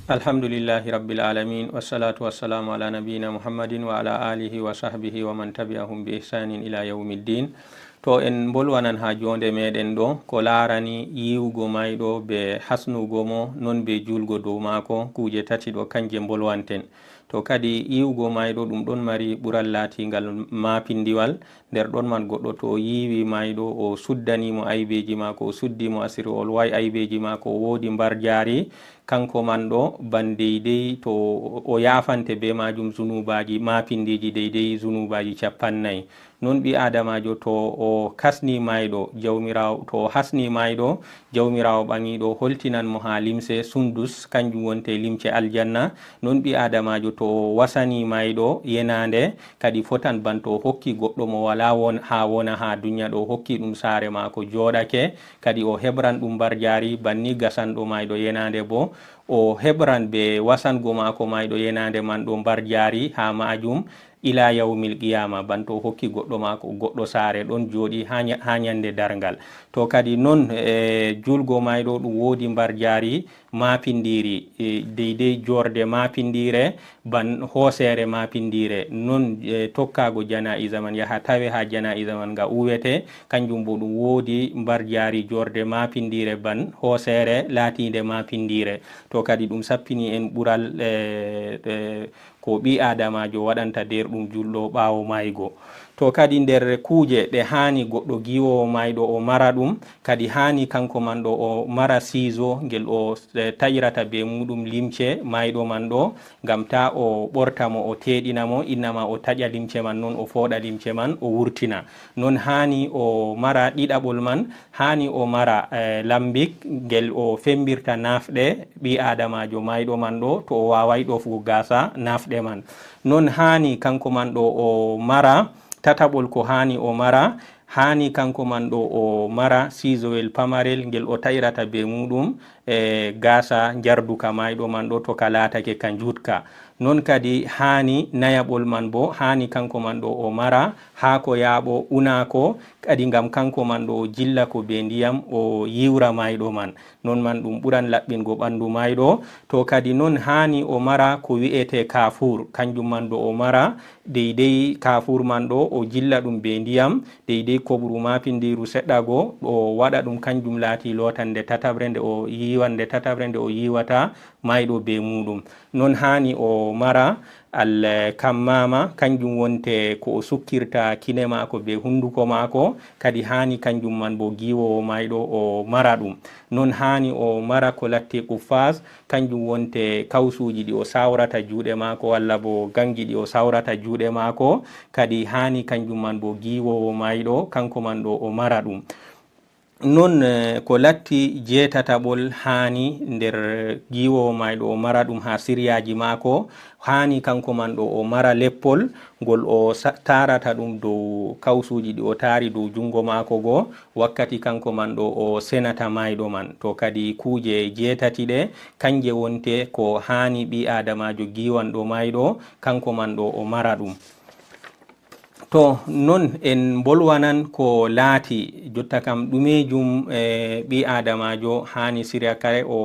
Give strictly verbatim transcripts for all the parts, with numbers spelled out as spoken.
Alhamdulillahi Rabbil Alamin, wassalatu wassalamu ala nabiyyina Muhammadin wa ala alihi wa sahbihi wa man tabi'ahum bi ihsanin ila yawmiddin. To en mbolwanan ha jonde meɗen ɗo, ko larani yiwugo mayɗo be hasnugo mo, non be julgo dow maako, kuje tati ɗo kanje mbolwanten. To kadi yiwugo mayɗo ɗum ɗon mari ɓural latingal mapindiwal, nder ɗon man goɗɗo to o yiwi mayɗo, o suddani mo aybeji maako, o suddi mo asiri, o lowai aybeji maako, o wodi mbarjari, kanko man ɗo ban deydey to o yafante be majum zunubaji mapindiji deydey zunubaji capannay. Non ɓi adamajo to o kasni mayɗo, jawmirawo, to o hasni mayɗo, jawmirawo ɓaŋiɗo holtinan mo ha limse sundus, kanjum wonte limce aljanna. Non ɓi adamajo to o wasani mayɗo yenande, kadi fotan ban to o hokki goɗɗo mo wala won ha wona ha dunya ɗo, o hokki ɗum saare maako joɗake, kadi o heɓran ɗum mbarjari, banni gasanɗo mayɗo yenande bo o heɓran be wasango maako mayɗo yenande man ɗo mbarjari ha majum ila yawmil qiyama, ban to o hokki goɗɗo maako goɗɗo saare ɗon joɗi ha nya-, ha nyande darngal. To kadi non e julgo mayɗo ɗum wodi mbarjari mapindiri, e, deydey jorde mapindire, ban hoosere mapindire, non e tokkago jana'iza man, yaha tawe ha jana'iza man nga uwete, kanjum bo ɗum wodi mbarjari jorde mapindire, ban hoosere latinde mapindire. To kadi ɗum sappini en ɓural, e, e, ko ɓi adamajo waɗanta der ɗum julɗo ɓawo maygo. To kadi nder kuje ɗe hani goɗɗo giwowo mayɗo o mara ɗum, kadi hani kanko man ɗo o mara sizo ngel o, e, taƴrata be muɗum limce mayɗo man ɗo, ngam ta o ɓorta mo, o teɗina mo, innama o taƴa limce man, non o foɗa limce man, o wurtina. Non hani o mara ɗiɗaɓol man, hani o mara, e, lambik ngel o fembirta nafɗe ɓi adamajo mayɗo man ɗo, to o wawai ɗofgo gasa nafɗe man. Non hani kanko man ɗo o mara tataɓol, ko hani o mara, hani kanko man ɗo o mara sizowel pamarel ngel o taƴrata be muɗum, e, gasa jarduka mayɗo man ɗo, to ka latake ka jutka. Non kadi hani nayaɓol man bo, hani kanko man ɗo o mara haako yaaɓo unako, kadi ngam kanko man ɗo o jilla ko be ndiyam, o yiwra mayɗo man. Non man ɗum ɓuran laɓɓingo ɓandu mayɗo. To kadi non hani o mara ko wi'ete kafur, kanjum man ɗo o mara deydey kafur man ɗo, o jilla ɗum be ndiyam, deydey koɓru mapindiru seɗɗa go, o waɗa ɗum kanjum laati lotande tataɓre nde o yiwan, nde tataɓre nde o yiwata mayɗo be muɗum. Non hani o mara al kammama, kanjum wonte ko o sukkirta kine maako be hunduko maako, kadi hani kanjum man bo giwowo mayɗo o mara ɗum. Non hani o mara ko latti qufas, kanjum wonte kawsuji ɗi o sawrata juuɗe maako, walla bo gangi ɗi o sawrata juuɗe maako, kadi hani kanjum man bo giwowo mayɗo, kanko man ɗo o mara ɗum. Non, eh, ko latti jeetataɓol hani nder giwowo mayɗo o mara ɗum ha siryaji maako, hani kanko man ɗo o mara leppol ngol o sa-, tarata ɗum dow kawsuji ɗi o tari dow jungo maako go, wakkati kanko man ɗo o senata mayɗo man. To kadi kuje jeetati ɗe, kanje wonte ko hani ɓi adamajo giwanɗo mayɗo, kanko man ɗo o mara ɗum. To non en mbolwanan ko laati jotta kam ɗumejum, e, ɓi adamajo hani sirya kare o,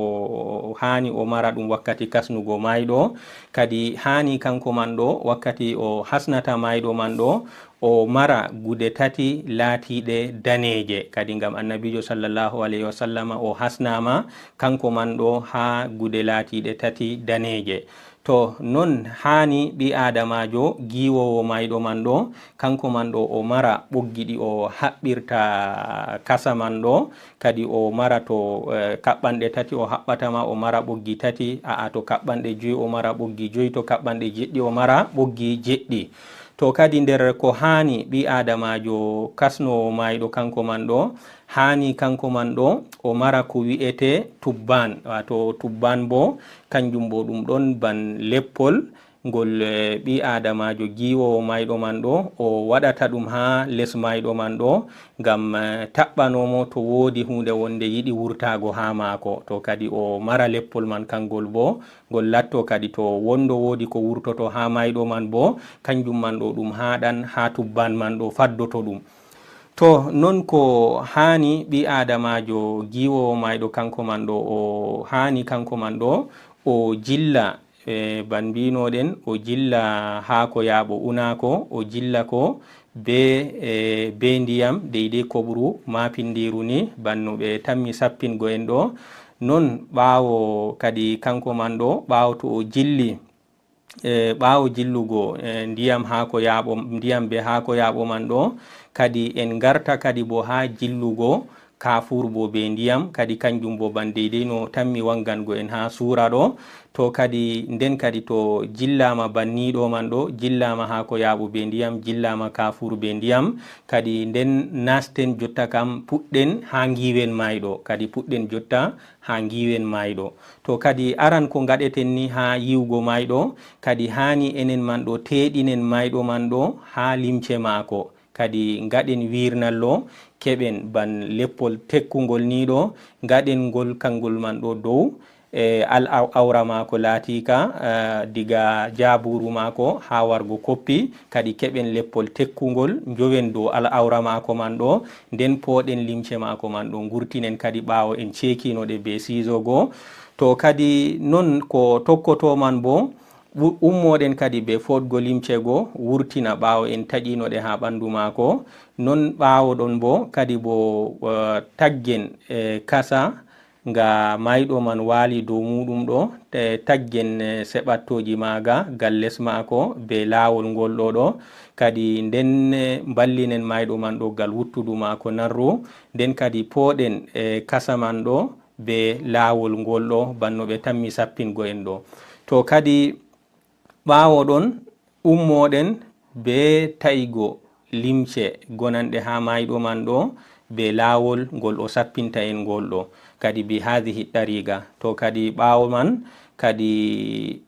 o hani o mara ɗum wakkati kasnugo mayɗo, kadi hani kanko man ɗo wakkati o hasnata mayɗo man ɗo, o mara gude tati laatiɗe daneje, kadi ngam annabijo sallallahu alayhi wa sallama o hasnama kanko man ɗo ha gude laatiɗe tati daneje. To non hani ɓi adamajo giwowo mayɗo man ɗo, kanko man ɗo o mara ɓoggi ɗi o haɓɓirta kasa man ɗo, kadi o mara to, eh, kaɓɓanɗe tati o haɓɓata ma, o mara ɓoggi tati, a'a, to kaɓɓanɗe joyi o mara ɓoggi joyi, to kaɓɓanɗe jeɗɗi o mara ɓoggi jeɗɗi. To kadi nder ko hani ɓi adamajo kasnowo mayɗo kanko man ɗo, hani kanko man ɗo o mara ko wi'ete tubban, wato tubban bo kanjum bo ɗum ɗon ban leppol ngol, eh, ɓi adamajo giwowo mayɗo man ɗo o waɗata ɗum ha les mayɗo man ɗo ngam, eh, taɓɓanomo to wodi hunde wonde yiɗi wurtago ha maako. To kadi o mara leppol man kangol bo ngol latto kadi to wondo wodi ko wurtoto ha mayɗo man bo, kanjum man ɗo ɗum haɗan ha tubban man ɗo faddoto ɗum. To non ko hani ɓi adamajo giwowo mayɗo kanko man ɗo o hani kanko man ɗo o jilla, e, ban mbinoɗen, o jilla haa ko yaaɓo unaako, o jilla ko be, e, be ndiyam, deydey koɓru maapindiiru ni, ban no ɓe tammi sappingo en ɗo. Non ɓaawo kadi kanko man ɗo, ɓaawo to o jilli, e, ɓaawo jillugo, e, ndiyam haa ko yaaɓo, ndiyam be haa ko yaaɓo man ɗo, kadi en ngarta kadi bo haa jillugo kaafuur bo be ndiyam, kadi kanjum bo ban deydey no tammi wangango en haa suura ɗo. To kadi nden kadi to jillaama banniiɗo man ɗo, jillaama haa ko yaaɓo be ndiyam, jillaama kaafuur be ndiyam, kadi nden nasten jotta kam puɗɗen haa ngiiwen maayɗo, kadi puɗɗen jotta haa ngiiwen maayɗo. To kadi aran ko ngaɗeten ni haa yiwgo maayɗo, kadi haani enen man ɗo teeɗinen maayɗo man ɗo haa limce maako. Kadi ngaɗen wiirnallo, keɓen ban leppol tekkungol ni ɗo, ngaɗen ngol kangol man ɗo dow, e, al-, aw-, awra maako laatiika, e, diga jaabuuru maako haa wargo koppi, kadi keɓen leppol tekkungol, njowen dow al-, awra maako man ɗo, nden pooɗen limce maako man ɗo, ngurtinen kadi ɓaawo en ceekino ɗe be siizo go. To kadi non ko tokkoto man bo, ɓu-, ummoɗen kadi be footgo limce go, wurtina ɓaawo en taƴino ɗe haa ɓandu maako. Non ɓaawo ɗon bo kadi bo, eh, taggen, eh, kasa nga maayɗo man waali dow muuɗum ɗo, te taggen, eh, seɓattooji maaga gal les maako be laawol ngol ɗo ɗo. Kadi nden, eh, mballinen maayɗo man ɗo gal wuttudu maako nanru, nden kadi pooɗen, eh, kasa man ɗo be laawol ngol ɗo, ban no ɓe tammi sappingo en ɗo. To kadi ɓaawo ɗon ummoɗen be ta'igo limce gonanɗe haa maayɗo man ɗo, be laawol ngol o sappinta en ngol ɗo, kadi bi haadihi ɗariiqa. To kadi ɓaawo man kadi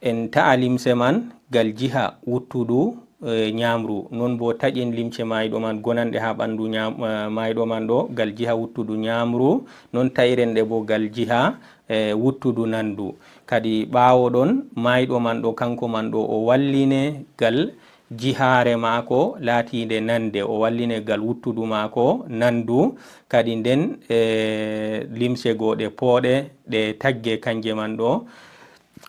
en ta'a limce man gal jiha wuttudu, eh, ñaamru. Non bo taƴen limce maayɗo man gonanɗe haa ɓandu ñaam-, eh, maayɗo man ɗo gal jiha wuttudu ñaamru. Non ta'iren ɗe bo gal jiha, eh, wuttudu nandu. Kadi ɓaawo ɗon maayɗo man ɗo, kanko man ɗo o walline gal jihaare maako laatiinde nande, o walline gal wuttudu maako nandu. Kadi nden, eh, limce goo ɗe pooɗe, ɗe tagge kanje man ɗo.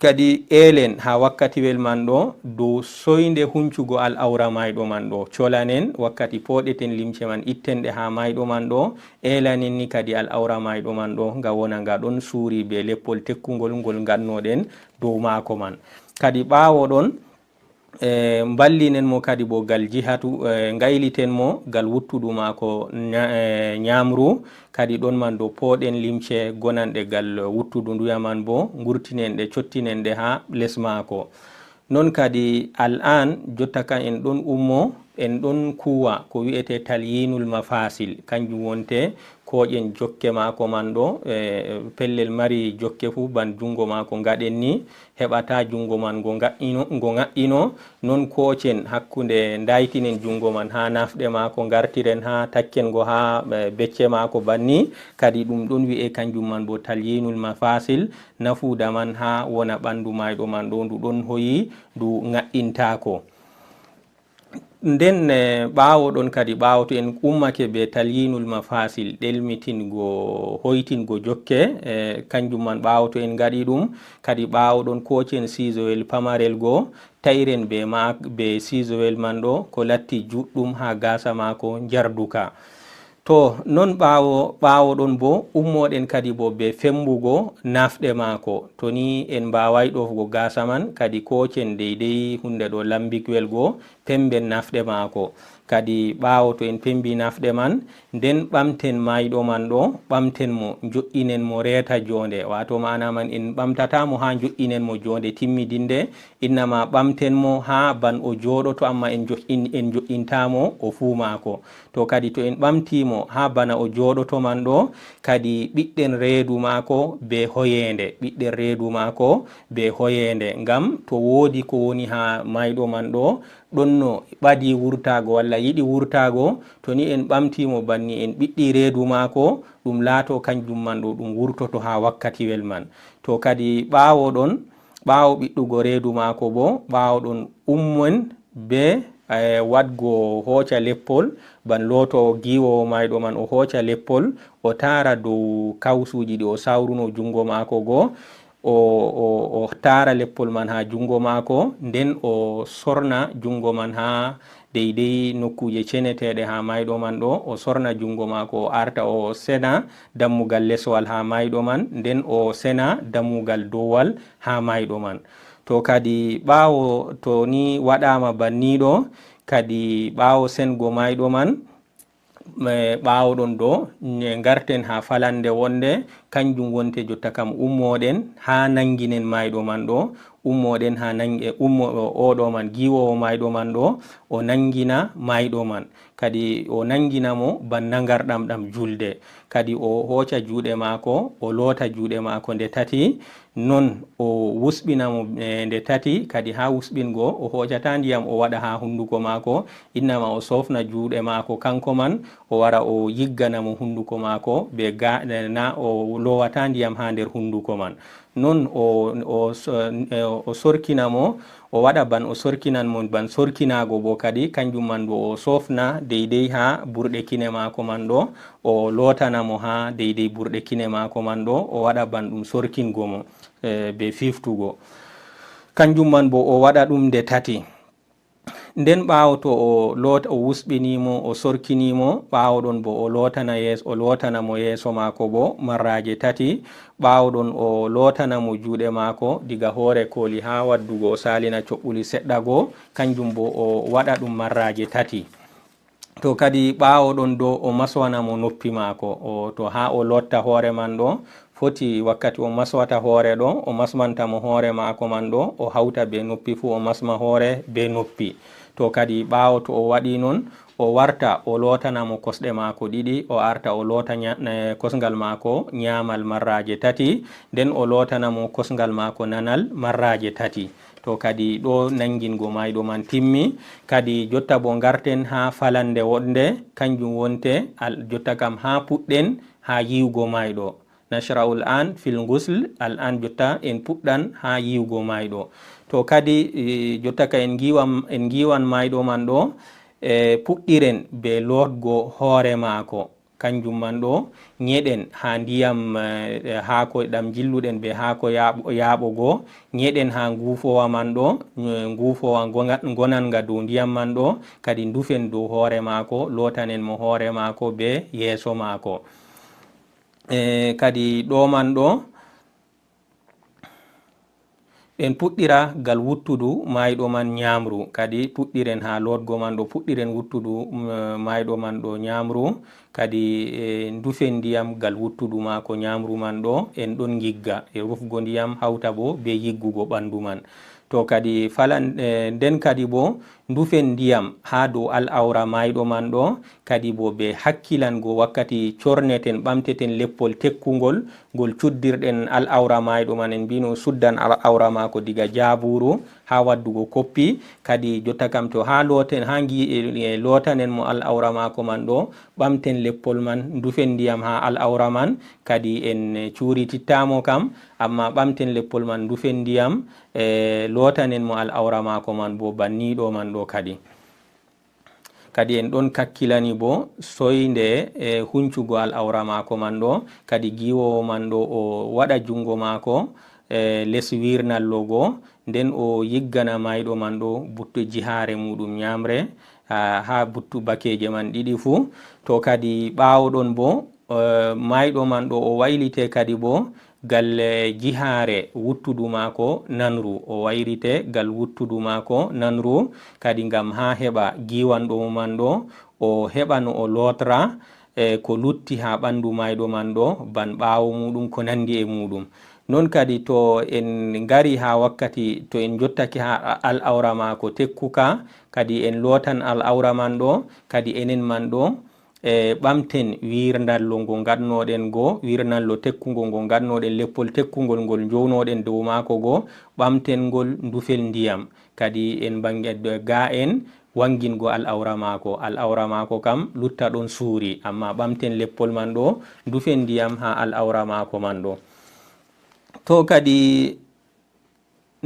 Kadi eelen haa wakkatiwel man ɗo dow soynde huncugo al-awra maayɗo man ɗo. Colanen wakkati pooɗeten limce man, itten ɗe haa maayɗo man ɗo. Eelanen ni kadi al-awra maayɗo man ɗo, nga wona nga ɗon suuri be leppol tekkungol ngol ngaɗnoɗen dow maako man. Kadi ɓaawo ɗon, e, mballinen mo kadi bo gal jihatu, e, ngayliten mo gal wuttudu maako ña-, e, ñaamru. Kadi ɗon man ɗo pooɗen limce gonanɗe gal wuttudu nduya man bo, ngurtinen ɗe, cottinen ɗe haa les maako. Non kadi al-aan, jotta kan en ɗon ummo, en ɗon kuwa ko wi'ete talyinul mafasil, kanjum wonte kooƴen jokke maako man ɗo, e, pellel mari jokke fuu, ban jungo maako ngaɗen ni, heɓata jungo man ngo ngaƴƴino, ngo ngaƴƴino. Non koocen hakkunde, ndaytinen jungo man haa nafɗe maako, ngartiren haa takken ngo haa, e, becce maako banni. Kadi ɗum ɗon wi'e kanjum man bo talyinul mafasil, nafuuda man haa wona ɓandu maayɗo man ɗo, ndu ɗon hoyi, ndu ngaƴƴintaako. Nden, e, ɓaawo ɗon kadi, ɓaawo to en ummake be talyinul mafasil, ɗelmitingo, hoytingo jokke, e, kanjum man ɓaawo to en ngaɗi ɗum, kadi ɓaawo ɗon koocen siisowel pamarel go, ta'iren be ma-, be siisowel man ɗo ko latti juɗɗum haa gaasa maako njarduka. To non ɓaawo, ɓaawo ɗon bo ummoɗen kadi bo be fembugo nafɗe maako. To ni en mbaaway ɗoofgo gaasa man, kadi koocen deydey hunde ɗo lambikwel go, pemben nafɗe maako. Kadi ɓaawo to en pembi nafɗe man, nden ɓamten maayɗo man ɗo, ɓamten mo, njo'inen mo reeta joonde. Waato maana man en ɓamtata mo haa njo'inen mo joonde timmidinde, innama ɓamten mo haa ban o jooɗoto, amma en njo'in-, en njo'inta mo o fuu maako. To kadi to en ɓamti mo haa bana o jooɗoto man ɗo, kadi ɓiɗɗen reedu maako be hoyeende, ɓiɗɗen reedu maako be hoyeende. Ngam to woodi ko woni haa maayɗo man ɗo, ɗon no ɓadi wurtaago walla yiɗi wurtaago, to ni en ɓamti mo banni en ɓiɗɗi reedu maako, ɗum laato kanjum man ɗo ɗum wurtoto haa wakkatiwel man. To kadi ɓaawo ɗon, ɓaawo ɓiɗɗugo reedu maako bo, ɓaawo ɗon ummen be E, waɗgo hooca leppol, ban looto giiwoowo maayɗo man, o hooca leppol, o taara dow kawsuuji ɗi o sawruno junngo maako goo, o, o, o taara leppol man haa junngo maako, nden o sorna junngo man haa deydey nokkuuje ceneteeɗe haa maayɗo man ɗo, o sorna junngo maako, o arta o sena dammugal leswal haa maayɗo man, nden o sena dammugal dowwal haa maayɗo man. To kadi ɓaawo to ni waɗaama banniiɗo, kadi ɓaawo sengo maayɗo man, e, ɓaawo ɗon ɗo, ne ngarten haa falande wonde, kanjum wonte jotta kam ummoɗen haa nanginen maayɗo man ɗo, ummoɗen haa nang-, e, ummo-, o-, oɗo man, giiwoowo maayɗo man ɗo, o nangina maayɗo man. Kadi o nangina mo ban nangarɗam ɗam julde. Kadi o hooca juuɗe maako, o loota juuɗe maako nde tati, non o wusɓina mo, e, nde tati, kadi haa wusɓingo o hoocataa ndiyam o waɗa haa hunnduko maako, innama o soofna juuɗe maako kanko man, o wara o yiggana mo hunnduko maako, be ga-, na o loowataa ndiyam haa nder hunnduko man. Non o, o so-, e, o sorkina mo, o waɗa ban o sorkinan mo, ban sorkinaago bo kadi, kanjum man bo o soofna deydey haa burɗe kine maako man ɗo, o lootana mo haa deydey burɗe kine maako man ɗo, o waɗa ban ɗum sorkingo mo, e, be fiftugo. Kanjum man bo o waɗa ɗum nde tati. Nden ɓaawo to o loota, o wusɓini mo, o sorkini mo, ɓaawo ɗon bo o lootana yees-, o lootana mo yeeso maako bo marraaje tati. Ɓaawo ɗon o lootana mo juuɗe maako, diga hoore kooli haa waddugo o saalina coɓɓuli seɗɗa go, kanjum bo o waɗa ɗum marraaje tati. To kadi ɓaawo ɗon do o maswana mo noppi maako, o, to haa o lotta hoore man ɗo, foti wakkati o maswata hoore ɗo, o masmanta mo hoore maako man ɗo, o hawta be noppi fuu, o masma hoore be noppi. To kadi ɓaawo to o waɗi non, o warta o lootana mo kosɗe maako ɗiɗi, o arta o loota nya-, e, kosngal maako nyaamal marraaje tati, nden o lootana mo kosngal maako nanal marraaje tati. To kadi ɗo nangingo maayɗo man timmi, kadi jotta bo ngarten haa falande woɗnde, kanjum wonte al-, jotta kam haa puɗɗen haa yiwgo maayɗo. Nashra'ul an fil ghusl, al an jotta en puɗɗan haa yiwgo maayɗo. To kadi, e, jotta ka en ngiwan, en ngiwan maayɗo man ɗo, e, puɗɗiren be lootgo hoore maako. Kanjum man ɗo, nyeɗen haa ndiyam, e, haako ɗam jilluɗen be haako yaaɓo, yaaɓo go, nyeɗen haa nguufoowa man ɗo, e, nguufoowa ngonga-, ngonanga dow ndiyam man ɗo, kadi ndufen dow hoore maako, lootanen mo hoore maako be yeeso maako. E, kadi ɗo man ɗo, en puɗɗira gal wuttudu maayɗo man nyaamru, kadi puɗɗiren haa lootgo man ɗo, puɗɗiren wuttudu, mm, maayɗo man ɗo nyaamru, kadi, e, ndufen ndiyam gal wuttudu maako nyaamru man ɗo, en ɗon ngigga e rufgo ndiyam hawta bo be yiggugo ɓandu man. To kadi falan-, e, nden kadi bo, ndufen ndiyam haa dow al'awra maayɗo man ɗo, kadi bo be hakkilango wakkati corneten, ɓamteten leppol tekkungol, ngol cuddirɗen al'awra maayɗo man, en mbino suddan al'awra maako diga jaabuuru haa waddugo koppi. Kadi jotta kam to haa looten, haa ngi-, e, e, lootanen mo al'awra maako man ɗo, ɓamten leppol man, ndufen ndiyam haa al'awra man, kadi en cuurititta mo kam, amma ɓamten leppol man, ndufen ndiyam, e, lootanen mo al'awra maako man bo banniiɗo man ɗo kadi. Kadi en ɗon kakkilani bo soynde, e, huncugo al'awra maako man ɗo, kadi giiwoowo man ɗo o waɗa junngo maako, e, les wiirnallo go, nden o yiggana maayɗo man ɗo buttu jihaare muuɗum nyaamre, haa, haa buttu bakeeje man ɗiɗi fuu. To kadi ɓaawo ɗon bo, e, maayɗo man ɗo o waylite kadi bo, galle jihaare wuttudu maako nanru, o wayrite gal wuttudu maako nanru, kadi ngam haa heɓa giiwanɗo mo man ɗo, o heɓa no o lootra, e, ko lutti haa ɓandu maayɗo man ɗo, ban ɓaawo muuɗum, ko nandi e muuɗum. Non kadi to en ngari haa wakkati, to en njottake haa a-, al'awra maako tekkuka, kadi en lootan al'awra man ɗo, kadi enen man ɗo, e, ɓamten wiirnallo ngo ngaɗnoɗen ngo, wiirnallo tekkungo ngo ngaɗnoɗen, leppol tekkungol ngol njownoɗen dow maako ngo, ɓamten ngol ndufel ndiyam. Kadi en bange, ga en wangingol al'awra maako. Al'awra maako kam lutta ɗon suuri, amma ɓamten leppol man ɗo, ndufen ndiyam haa al'awra maako man ɗo. To kadi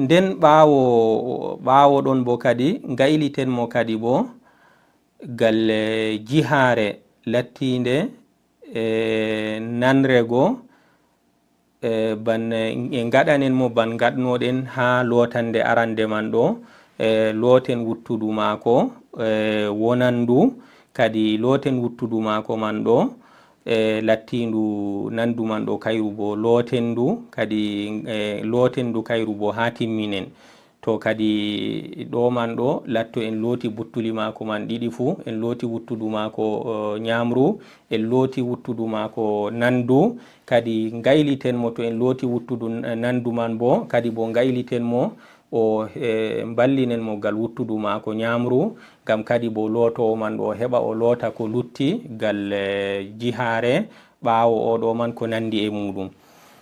Nden ɓaawo, ɓaawo ɗon bo kadi, ngayliten mo kadi bo gal, eh, jihaare lattiinde, eh, nanre go, eh, ban, eh, ngaɗanen mo ban ngaɗnoɗen haa lootande arande man ɗo, eh, looten wuttudu maako, eh, wonandu, kadi looten wuttudu maako man ɗo, eh, lattiindu nandu man ɗo kayru bo lootendu, kadi, eh, lootendu kayru bo haa timminen. To kadi ɗo man ɗo latto en looti buttuli maako man ɗiɗi fuu, en looti wuttudu maako, eh, nyaamru, en looti wuttudu maako nandu, kadi ngayliten mo to en looti wuttudu n-, nandu man bo, kadi bo ngayliten mo o, eh, mballinen mo gal wuttudu maako nyaamru, ngam kadi bo lootoowo man ɗo heɓa o loota ko lutti gal, eh, jihaare, ɓaawo o ɗo man ko nandi e muuɗum.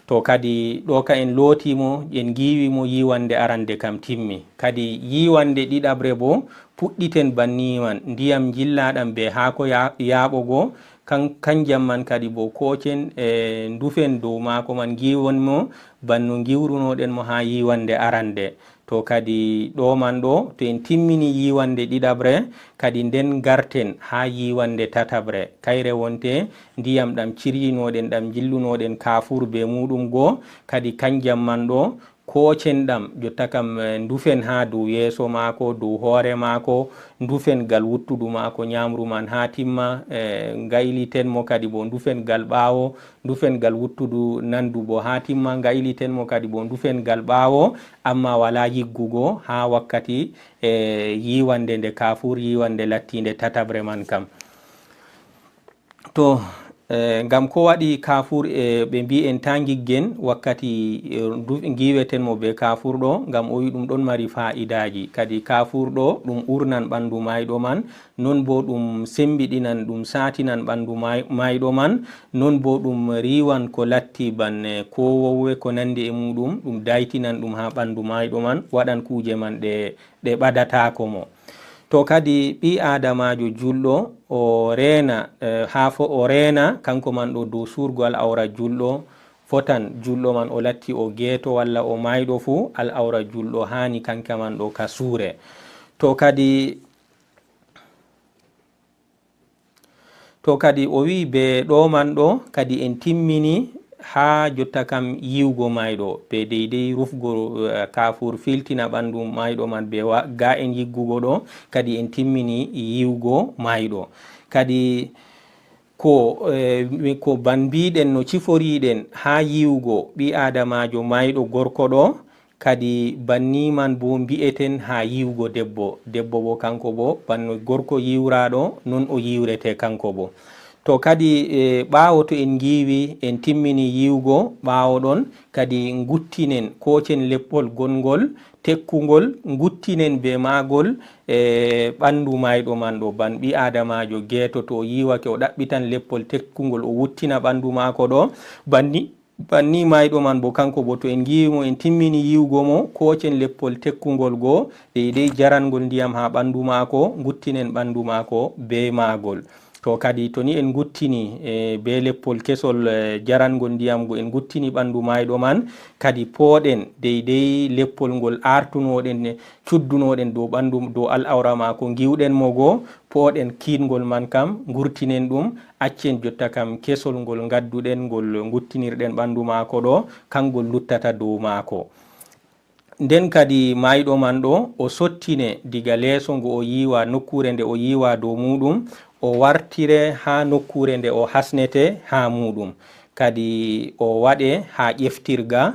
To kadi ɗo ka en looti mo, en ngiiwi mo yiiwande arande kam timmi. Kadi yiiwande ɗiɗaɓre bo puɗɗiten banni man, ndiyam njillaaɗam be haako ya-, yaaɓo go, kan-, kanjam man kadi bo kooten, e ndufen dow maako man, ngiiwon mo banno ngiwrunoɗen mo haa yiiwande arande. To kadi ɗo man ɗo, to en timmini yiiwande ɗiɗaɓre, kadi nden garten haa yiiwande tataɓre. Kayre wonte ndiyam ɗam ciryinoɗen, ɗam njillunoɗen kaafuur be muuɗum go, kadi kanjam man ɗo, koocenɗam, jotta kam, eh, ndufen haa dow yeeso maako, dow hoore maako, ndufen gal wuttudu maako nyaamru man haa timma, eh, ngayliten mo kadi bo ndufen gal ɓaawo, ndufen gal wuttudu nandu bo haa timma, ngayliten mo kadi bo ndufen gal ɓaawo, amma walaa yiggugo haa wakkati, eh, yiiwande nde kaafuur, yiiwande lattiinde tataɓre man kam. To, eh, ngam ko waɗi kaafuur, eh, ɓe mbi'i en taa ngiggen wakkati, eh, ndu-, ngiiweten mo bee kaafuur ɗo, ngam o wi'i ɗum ɗon mari faa'idaaji. Kadi kaafuur ɗo, ɗum urnan ɓandu maayɗo man, non boo ɗum sembiɗinan, ɗum saatinan ɓandu maay-, maayɗo man, non boo ɗum riiwan ko latti ban, eh, koowoowe ko nandi e muuɗum, ɗum daytinan ɗum haa ɓandu maayɗo man, waɗan kuuje man ɗe, ɗe ɓadataako mo. To kadi ɓii aadamaajo julɗo, o reena, eh, haa fo-, o reena kanko man ɗo dow suurgo al'awra julɗo, fotan julɗo man o latti o geeto walla o maayɗo fuu, al'awra julɗo haani kanka man ɗo ka suure. To kadi, to kadi o wi'i bee ɗo man ɗo, kadi en timmini haa jotta kam yiwgo maayɗo, be deydey rufgo, eh, kaafuur filtina ɓandu maayɗo man be wa-, ga'en yiggugo ɗo, kadi en timmini yiwgo maayɗo. Kadi ko, eh, mi-, ko ban mbiiɗen no ciforiiɗen haa yiwgo ɓii aadamaajo maayɗo gorko ɗo, kadi banni man bo mbi'eten haa yiwgo debbo. Debbo bo kanko bo, banno gorko yiwraaɗo, non o yiwrete kanko bo. To kadi, eh, ɓaawo to en ngiiwi, en timmini yiwgo, ɓaawo ɗon kadi nguttinen, koocen leppol gongol, tekkungol, nguttinen be maagol, eh, ɓandu maayɗo man ɗo. Ban ɓii aadamaajo geeto to o yiwake, o ɗaɓɓitan leppol tekkungol, o wuttina ɓandu maako ɗo. Banni Banni maayɗo man bo, kanko bo, to en ngiiwi mo, en timmini yiwgo mo, koocen leppol tekkungol go, deydey jarangol ndiyam haa ɓandu maako, nguttinen ɓandu maako be maagol. To kadi, to ni en nguttini, e, be leppol kesol, e, jarangol ndiyam go, en nguttini ɓandu maayɗo man, kadi pooɗen deydey leppol ngol aartunoɗen, cuddunoɗen dow ɓandu, dow al'awra maako, ngiwɗen mo go, pooɗen kiitngol man kam, ngurtinen ɗum, accen jotta kam kesol ngol ngadduɗen, ngol nguttinirɗen ɓandu maako ɗo, kangol luttata dow maako. Nden kadi maayɗo man ɗo, o sottine diga leeso ngo o yiiwa, nokkuure nde o yiiwa dow muuɗum, o wartire haa nokkuure nde o hasnete haa muuɗum. Kadi o waɗe haa ƴeftirga,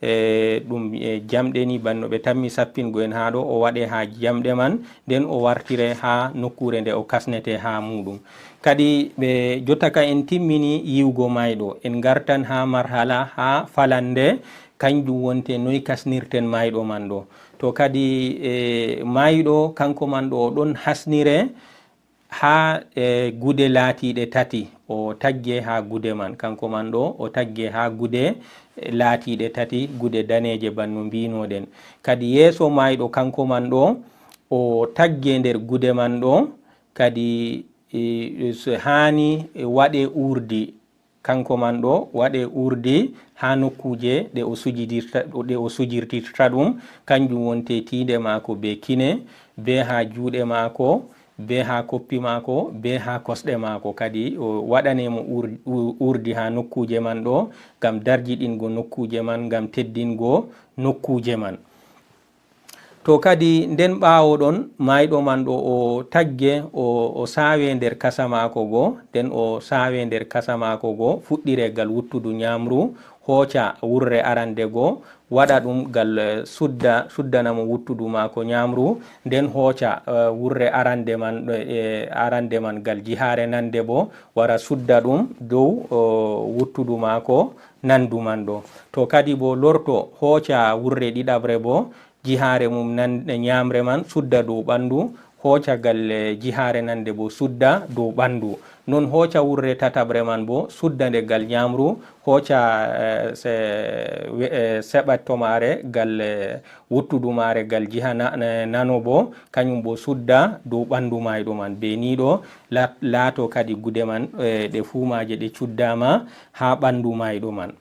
e, ɗum, e, jamɗe ni, banno ɓe tammi sappingo en haa ɗo, o waɗe haa jamɗe man, nden o wartire haa nokkuure nde o kasnete haa muuɗum. Kadi ɓe jotta ka en timmini yiwgo maayɗo, en ngartan haa marhala, haa falande, kanjum wonte noy kasnirten maayɗo man ɗo. To kadi, e, maayɗo kanko man ɗo o ɗon hasnire, haa, e, gude laatiiɗe tati, o tagge haa gude man. Kanko man ɗo, o tagge haa gude, e, laatiiɗe tati, gude daneeje banno mbiinoɗen. Kadi yeeso maayɗo kanko man ɗo, o tagge nder gude man ɗo, kadi, e, so haani waɗe uurdi, Kanko man ɗo, waɗe urdi haa nokkuuje ɗe o sujidirta, ɗe o sujirtirta ɗum, kanjum wonte tiinde maako bee kine, bee haa juuɗe maako, bee haa koppi maako, bee haa kosɗe maako. Kadi o waɗane mo ur-, u-, urdi haa nokkuuje man ɗo, ngam darjiɗingo nokkuuje man, ngam teddingo nokkuuje man. To kadi nden ɓaawo ɗon, maayɗo man ɗo o tagge, o, o saawe nder kasa maako go, nden o saawe nder kasa maako go, fuɗɗire gal wuttudu nyaamru, hooca wurre arande go, waɗa ɗum gal, eh, sudda, suddana mo wuttudu maako nyaamru, nden hooca, eh, wurre arande man, eh, arande man gal jihaare nande bo, wara sudda ɗum dow, o, wuttudu maako nandu man ɗo. To kadi bo lorto, hooca wurre ɗiɗaɓre bo, jihaare mum nan-, nyaamre man sudda dow ɓandu, hooca gal, eh, jihaare nande bo sudda dow ɓandu. Non hooca wurre tataɓre man bo, sudda nde gal nyaamru, hooca, eh, se-, we-, eh, seɓatto maare gal, eh, wuttudu maare gal jiha na-, eh, nano bo, kanyum bo sudda dow ɓandu maayɗo man. Be ni ɗo la-, laato kadi gude man, eh, ɗe fuu maaje ɗe cuddaama haa ɓandu maayɗo man.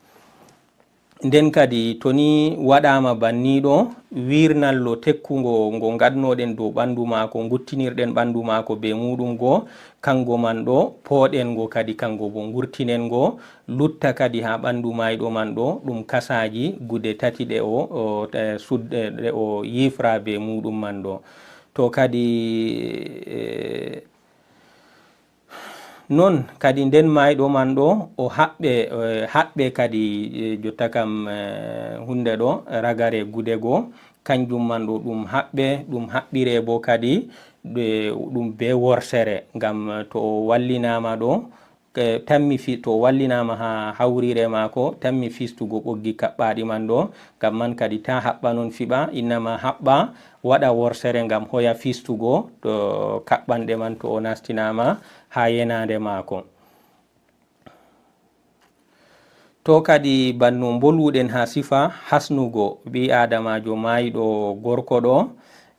Nden kadi, to ni waɗaama banni ɗo, wiirnallo tekkungo ngo ngaɗnoɗen dow ɓandu maako, nguttinirɗen ɓandu maako be muuɗum go, kango man ɗo, pooɗen ngo kadi kango bo, ngurtinen ngo, lutta kadi haa ɓandu maayɗo man ɗo, ɗum kasaaji gude tati ɗe o, o, e, sud-, e, ɗe o yiifra be muuɗum man ɗo. To kadi, e, Non kadi nden maayɗo man ɗo, o haɓɓe, eh, haɓɓe kadi, eh, jotta kam, eh, hunde ɗo, ragare gude go, kanjum man ɗo ɗum haɓɓe, ɗum haɓɓire bo kadi, ɗe-, ɗum be worsere, ngam to o wallinaama ɗo, eh, tammi fi-, to o wallinaama haa hawriire maako, tammi fistugo ɓoggi kaɓɓaaɗi man ɗo, ngam man kadi taa haɓɓa non fiɓa, innama haɓɓa, waɗa worsere ngam hoya fistugo to kaɓɓanɗe man to o nastinaama haa yenaande maako. To kadi banno mbolwuɗen haa sifa hasnugo ɓii aadamaajo maayɗo gorko ɗo,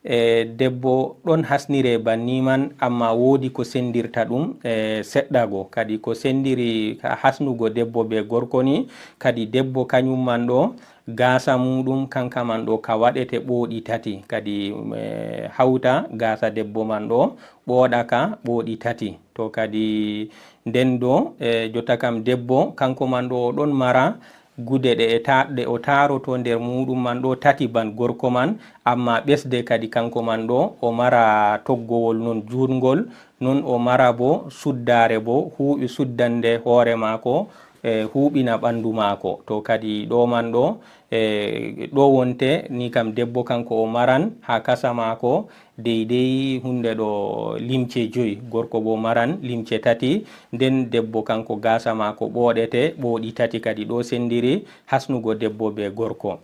e debbo ɗon hasnire banni man, ammaa woodi ko sendirta ɗum, e seɗɗa go. Kadi ko sendiri hasnugo debbo be gorko ni, kadi debbo kanyum man ɗo, gaasa muuɗum kanka man ɗo ka waɗete ɓooɗi tati, kadi, eh, hawta gaasa debbo man ɗo, ɓooɗa ka ɓooɗi tati. To kadi nden ɗo, eh, jotta kam debbo, kanko man ɗo o ɗon mara gude ɗe e ta-, ɗe o taaroto nder muuɗum man ɗo tati ban gorko man, ammaa ɓesde kadi kanko man ɗo o mara toggowol non juutngol, non o mara bo suddaare bo huuɓi suddande hoore maako, e huuɓina ɓandu maako. To kadi ɗo man ɗo, e ɗo wonte ni kam debbo kanko o maran haa kasa maako deydey hunde ɗo limce joy, gorko bo maran limce tati, nden debbo kanko gaasa maako ɓooɗete ɓooɗi tati kadi ɗo sendiri hasnugo debbo be gorko.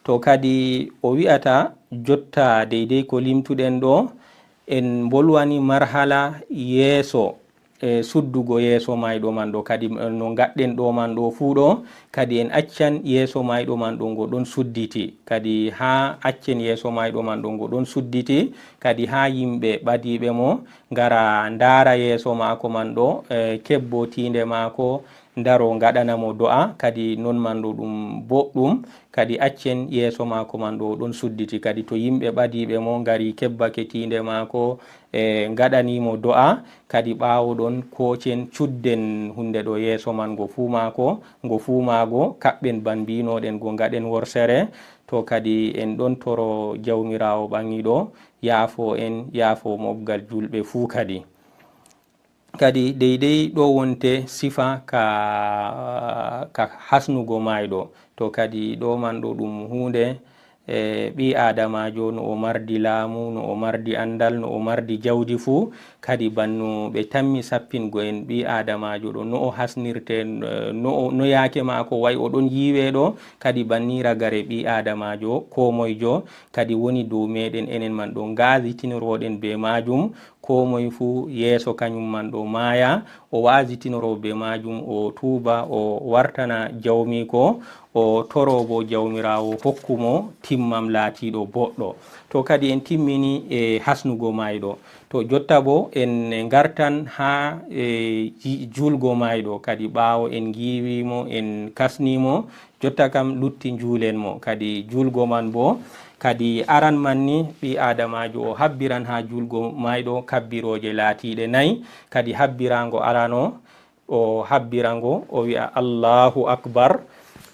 To kadi o wi'ata jotta deydey ko limtuɗen ɗo, en mbolwani marhala yeeso, e suddugo yeeso maayɗo man ɗo. Kadi, eh, no ngaɗɗen ɗo man ɗo fuu ɗo, kadi en accan yeeso maayɗo man ɗo ngo ɗon sudditi. Kadi haa accen yeeso maayɗo man ɗo ngo ɗon sudditi, kadi haa yimɓe ɓadiiɓe mo ngara ndaara yeeso maako man ɗo, eh, kebbo tiinde maako, ndaro ngaɗana mo do'a, kadi non man ɗo ɗum boɗɗum. Kadi accen yeeso maako man ɗo ɗon sudditi. Kadi to yimɓe ɓadiiɓe mo ngari kebbake tiinde maako, e ngaɗani mo do'a, kadi ɓaawo ɗon koocen cudden hunde ɗo yeeso man ngo fuu maako, ngo fuu maago, kaɓɓen ban mbiinoɗen go ngaɗen worsere. To kadi en ɗon toro Jawmiraawo ɓaŋiiɗo yaafo en, yaafo mobgal julɓe fuu kadi. Kadi deydey ɗo wonte sifa ka, ka hasnugo maayɗo. To kadi ɗo man ɗo ɗum huunde, e, ɓii aadamaajo no o mardi laamu, no o mardi anndal, no o mardi jawdi fuu, kadi banno ɓe tammi sappingo en ɓii aadamaajo ɗo, no o hasnirte, e, no o, no yaake maako wayi o ɗon yiiwe ɗo, kadi banni ragare ɓii aadamaajo koomoyjo kadi woni dow meeɗen enen man ɗo ngaazitinoroɗen bee maajum, koo moy fuu yeeso kanyum man ɗo maaya, o wa'azitinoro bee maajum, o tuuba, o wartana jawmiiko, o toro bo Jawmiraawo hokku mo timmam laatiiɗo boɗɗo. To kadi en timmini e hasnugo maayɗo. To jotta bo en ngartan haa e ji-, juulgo maayɗo. Kadi ɓaawo en ngiiwi mo, en kasni mo, jotta kam lutti njuulen mo. Kadi juulgo man bo, kadi aran man ni ɓii Aadamaajo o habbiran haa juulgo maayɗo kabbirooje laatiiɗe nayi. Kadi habbiraango arano, o habbira ngo, o wi'a, "Allahu Akbar."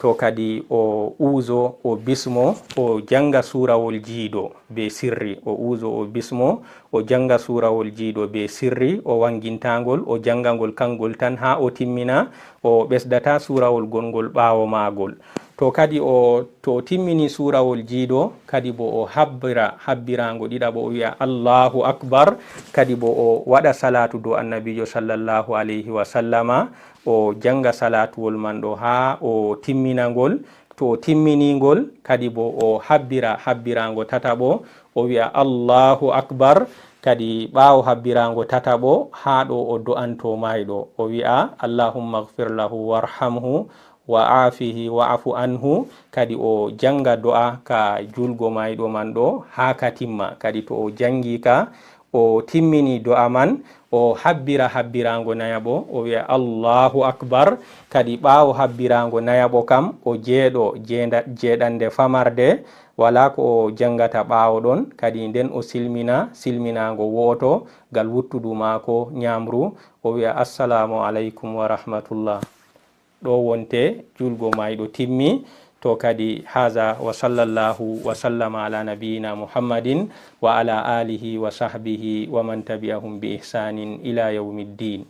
To kadi o uuzo, o bismo, o janga suurawol jiido be sirri. O uuzo, o bismo, o janga suurawol jiido be sirri, o wangintangol, o janga ngol kangol tan haa o timmina, o ɓesdata suurawol gongol ɓaawo maagol. To kadi o, to o timmini suurawol jiido, kadi bo o habbira habbiraango ɗiɗaɓo, o wi'a, "Allahu Akbar." Kadi bo o waɗa salaatu dow Annabiijo sallallahu alayhi wa sallama, o janga salaatuwol man ɗo haa o timmina ngol. To o timmini ngol, kadi bo o habbira habbiraango tataɓo, o wi'a, "Allahu Akbar." Kadi ɓaawo habbiraango tataɓo, haa ɗo o do'anto maayɗo, o wi'a, "Allahumma ighfir lahu warhamhu wa aafihi wa'fu anhu." Kadi o janga do'a ka juulgo maayɗo man ɗo haa ka timma. Kadi to o jangi ka, o timmini do'a man, o habbira habbiraango nayaɓo, o wi'a, "Allahu Akbar." Kadi ɓaawo habbiraango nayaɓo kam, o jeeɗo jeenda-, jeeɗande famarde, walaa ko o jangata ɓaawo ɗon. Kadi nden o silmina silminaango wo'oto ngal wuttudu maako nyaamru, o wi'a, "Assalaamu alaykum wa rahmatullah." Ɗo wonte juulgo maayɗo timmi. To kadi, haza wa sallallahu wa sallama ala nabiyyina Muhammadin wa ala alihi wa sahbihi wa man tabi'ahum bi ihsanin ila yawmiddin.